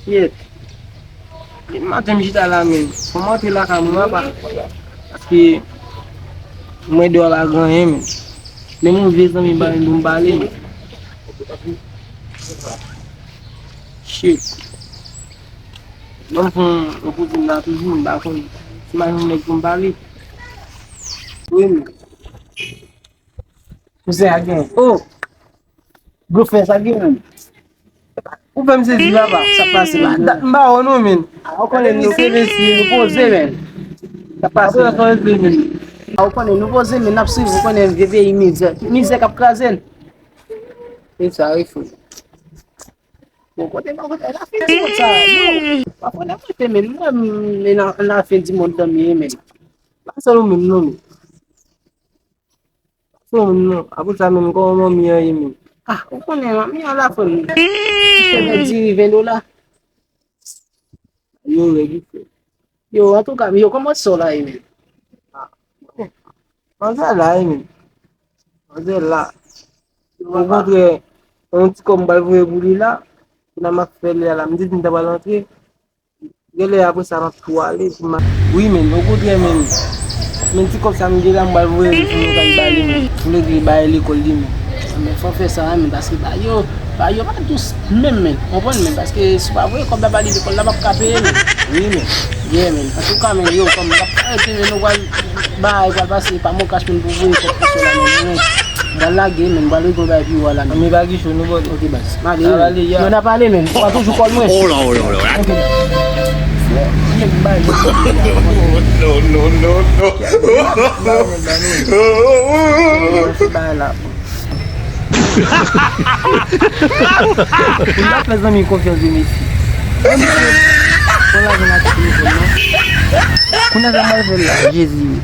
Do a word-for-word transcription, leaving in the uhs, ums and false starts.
Yèt. Depi maten m chita la menm. Fò m antre lakay mwen papa. Paske mwen deyò la gen anyen menm. Menm yon vye zanmi m pa menm pou m pale menm. Shit. Ban m fè yon kouzin la toujou, m pa konn si m a jwenn nèg pou m pale. Wi menm. Kouzen a gen. Oh! Blofè sa gen menm. Ou fè m sezi papa. Sa pase la. Dat m pa wè nou menm. A, ou konnen nou se mesye, nou poze menm. Sa pase la. A, ou konnen nou poze menm, n ap swiv, ou konnen vye peyi mizè. Mizè k ap kraze n. E sa, wi, fou. Bon, kote, bon, kote, la fin di moun sa, yo. Pa fò n ap rete menm, mwen, men nan, nan la fin di moun tanmi, menm. Pa sèl ou menm, non, menm. Fò m non. Apre sa menm, kòman manmi an ye menm? Ah, ou konnen manmi an la fò l. Ti cheve diri ven dola. Yo rèd wi frè. Yo, antouka, yo, kòman sò la ye menm? Ah, manzè la ye menm. Manzè la. Okontrè, yon ti kòb m pral voye pou li la. Pou nan m ap fè lè a la. M di m ta pral antre. Genlè apre sa m ap tou ale pou m a. Wi menm, okontrè menm. Menm ti kòb sa m gen la m pral voye li pou nou kay ba li menm. Pou l regle bagay lekòl li menm. Men fò fè sa menm paske bagay yo, bagay yo pa dous menm menm. Konprann menm paske si w pa voye kòb la ba li lekòl la p ap ka peye menm. Wi menm. Yeah menm. Antouka menm yo kòm m ap arete menm nou pral bagay pral pase pa mwen kach menm pou voye kòb pou sou la menm. Mwen pral lage menm, mwen pral regle yon bagay pi wo a la menm. Ann, men pa gen cho, nou pale. Ok baz. M ale wi menm. Yo, n a pale menm. Ou pa toujou kòl mwen. Hold on, hold on, hold on. Nèg bay. No, no, no, no. Bay, bay, bay. Bay la. Ou la fè zanmi konfyans de mesye. Bon, lajan la ti telefòn non. Kounye a sa m pral fè la, Jezi wi.